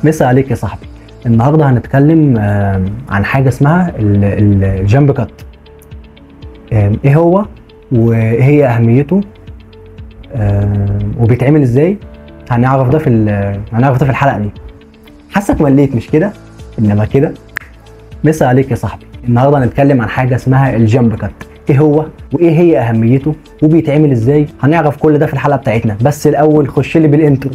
مسا عليك يا صاحبي. النهارده هنتكلم عن حاجة اسمها ال jump cut. ايه هو وايه هي اهميته وبيتعمل ازاي؟ هنعرف ده في الحلقة دي. حاسك مليت مش كده؟ انما كده. مسا عليك يا صاحبي. النهارده هنتكلم عن حاجة اسمها ال jump cut. ايه هو وايه هي اهميته وبيتعمل ازاي؟ هنعرف كل ده في الحلقة بتاعتنا، بس الاول خش لي بال intro.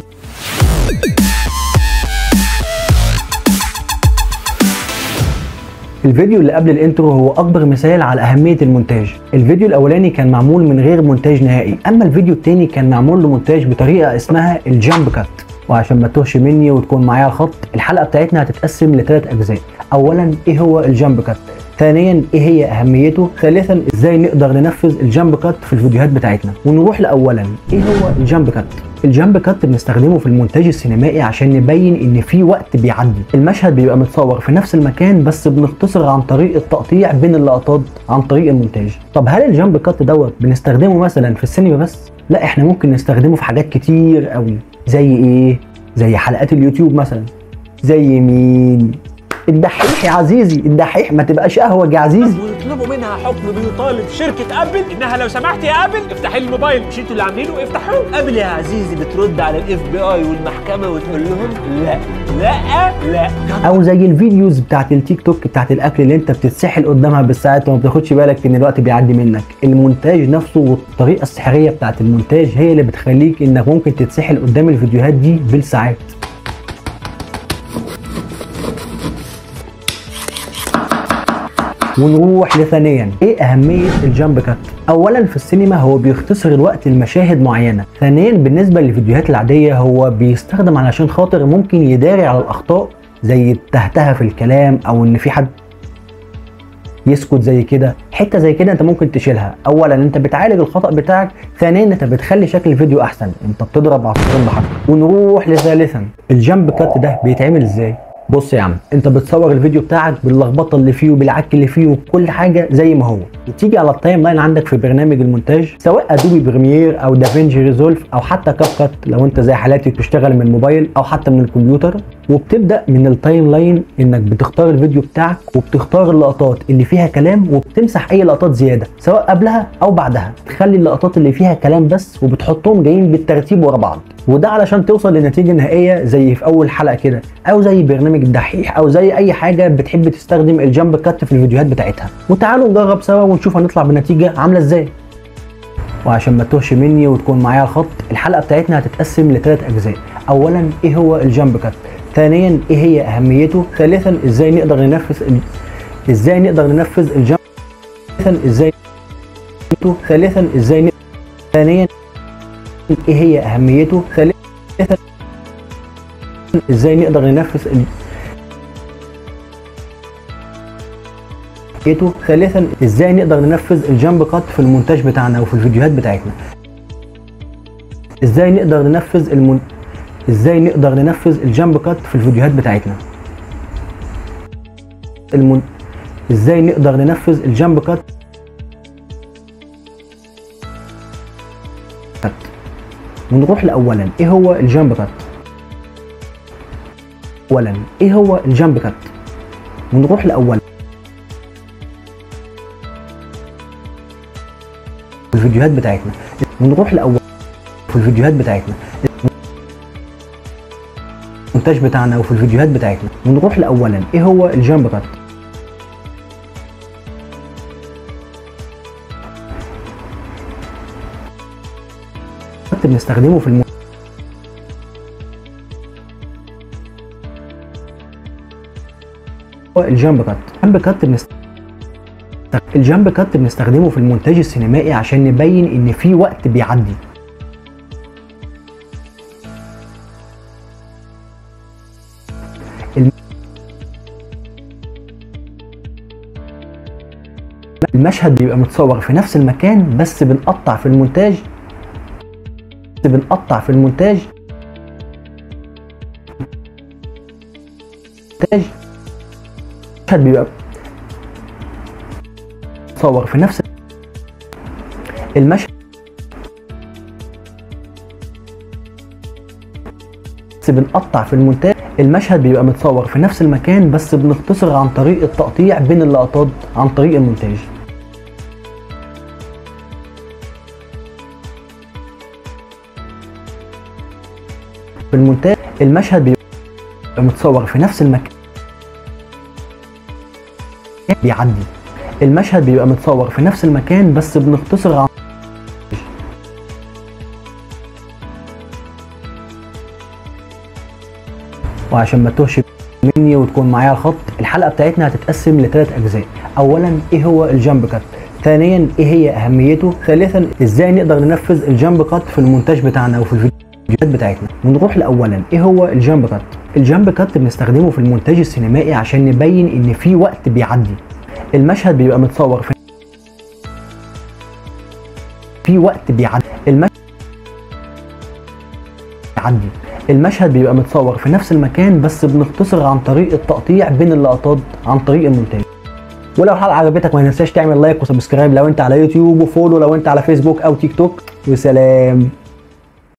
الفيديو اللي قبل ال intro هو اكبر مثال على اهمية المونتاج. الفيديو الاولاني كان معمول من غير مونتاج نهائي، اما الفيديو الثاني كان معمول له مونتاج بطريقة اسمها ال jump cut. وعشان ما تتوهش مني وتكون معايا الخط، الحلقة بتاعتنا هتتقسم لثلاث اجزاء. اولا ايه هو ال jump cut، ثانيا ايه هي اهميته، ثالثا ازاي نقدر ننفذ ال jump cut في الفيديوهات بتاعتنا. ونروح لاولا ايه هو ال jump cut. ال jump cut بنستخدمه في المونتاج السينمائي عشان نبين ان في وقت بيعدي. المشهد بيبقى متصور في نفس المكان بس بنختصر عن طريق التقطيع بين اللقطات عن طريق المونتاج. طب هل ال jump cut دوت بنستخدمه مثلا في السينما بس؟ لا، احنا ممكن نستخدمه في حاجات كتير قوي. زي ايه؟ زي حلقات اليوتيوب مثلا. زي مين؟ الدحيح يا عزيزي، الدحيح ما تبقاش اهوج يا عزيزي. ويطلبوا منها حكم بيطالب شركة ابل انها لو سمحت يا ابل افتحي الموبايل، مش انتوا اللي عاملينه افتحوه. ابل يا عزيزي بترد على ال FBI والمحكمة وتقول لهم لا لا لا. او زي ال videos بتاعت التيك توك بتاعت الاكل اللي انت بتتسحل قدامها بالساعات وما بتاخدش بالك ان الوقت بيعدي منك. المونتاج نفسه والطريقة السحريه بتاعت المونتاج هي اللي بتخليك انك ممكن تتسحل قدام الفيديوهات دي بالساعات. ونروح لثانيا ايه اهمية ال jump cut. اولا في السينما هو بيختصر الوقت لمشاهد معينة. ثانيا بالنسبة للفيديوهات العادية هو بيستخدم علشان خاطر ممكن يداري على الاخطاء زي التهتهه في الكلام او ان في حد يسكت زي كده، حتة زي كده انت ممكن تشيلها. اولا انت بتعالج الخطا بتاعك، ثانيا انت بتخلي شكل الفيديو احسن، انت بتضرب عصفورين بحجر. ونروح لثالثا ال jump cut ده بيتعمل ازاي. بص يا عم، انت بتصور الفيديو بتاعك باللخبطه اللي فيه وبالعك اللي فيه وكل حاجة زي ما هو، وتيجي على ال timeline عندك في برنامج المونتاج سواء Adobe Premiere او DaVinci Resolve او حتى CapCut لو انت زي حالاتي بتشتغل من الموبايل او حتى من الكمبيوتر. وبتبدا من ال timeline انك بتختار الفيديو بتاعك وبتختار اللقطات اللي فيها كلام وبتمسح اي لقطات زيادة سواء قبلها او بعدها، تخلي اللقطات اللي فيها كلام بس وبتحطهم جايين بالترتيب ورا بعض. وده علشان توصل لنتيجة نهائية زي في اول حلقة كده، او زي برنامج الدحيح، او زي اي حاجة بتحب تستخدم ال jump cut في الفيديوهات بتاعتها. وتعالوا نجرب سوا ونشوف هنطلع بنتيجة عامله ازاي. وعشان ما تتوهش مني وتكون معايا الخط، الحلقة بتاعتنا هتتقسم لثلاث اجزاء. اولا ايه هو ال jump cut، ثانيا ايه هي اهميته، ثالثا ازاي نقدر ننفذ ال jump، ازاي ثالثا ازاي ثانيا ايه هي اهميته، ثالثا ازاي نقدر ننفذ ثالثا ازاي نقدر ننفذ ال jump cut في المونتاج بتاعنا وفي الفيديوهات بتاعتنا. ازاي نقدر ننفذ ازاي نقدر ننفذ ال jump cut في الفيديوهات بتاعتنا. ازاي نقدر ننفذ ال jump cut. ونروح لاولا ايه هو ال jump cut. اولا ايه هو ال jump cut. ونروح لاولا الفيديوهات بتاعتنا. ونروح لاول في الفيديوهات بتاعتنا المونتاج بتاعنا وفي الفيديوهات بتاعتنا. ونروح لاولا ايه هو ال jump cut. بنستخدمه في ال jump cut. ال jump cut بنستخدمه في المونتاج السينمائي عشان نبين ان في وقت بيعدي. المشهد بيبقى متصور في نفس المكان بس بنقطع في المونتاج المشهد بيبقى متصور في نفس المشهد بس بنقطع في المونتاج. المشهد بيبقى متصور في نفس المكان بس بنختصر عن طريق التقطيع بين اللقطات عن طريق المونتاج. في المونتاج المشهد بيبقى متصور في نفس المكان بيعدي. المشهد بيبقى متصور في نفس المكان بس بنختصر عن وعشان ما تتوهش مني وتكون معايا الخط، الحلقة بتاعتنا هتتقسم لثلاث اجزاء. اولا ايه هو ال jump cut، ثانيا ايه هي اهميته، ثالثا ازاي نقدر ننفذ ال jump cut في المونتاج بتاعنا وفي الفيديوهات بتاعتنا. ونروح لاولا ايه هو ال jump cut. ال jump cut بنستخدمه في المونتاج السينمائي عشان نبين ان في وقت بيعدي. المشهد بيبقى متصور في وقت بيعدي. المشهد بيبقى متصور في نفس المكان بس بنختصر عن طريق التقطيع بين اللقطات عن طريق المونتاج. ولو الحلقة عجبتك ما تنساش تعمل like و subscribe لو انت على يوتيوب، و follow لو انت على فيسبوك او تيك توك، وسلام.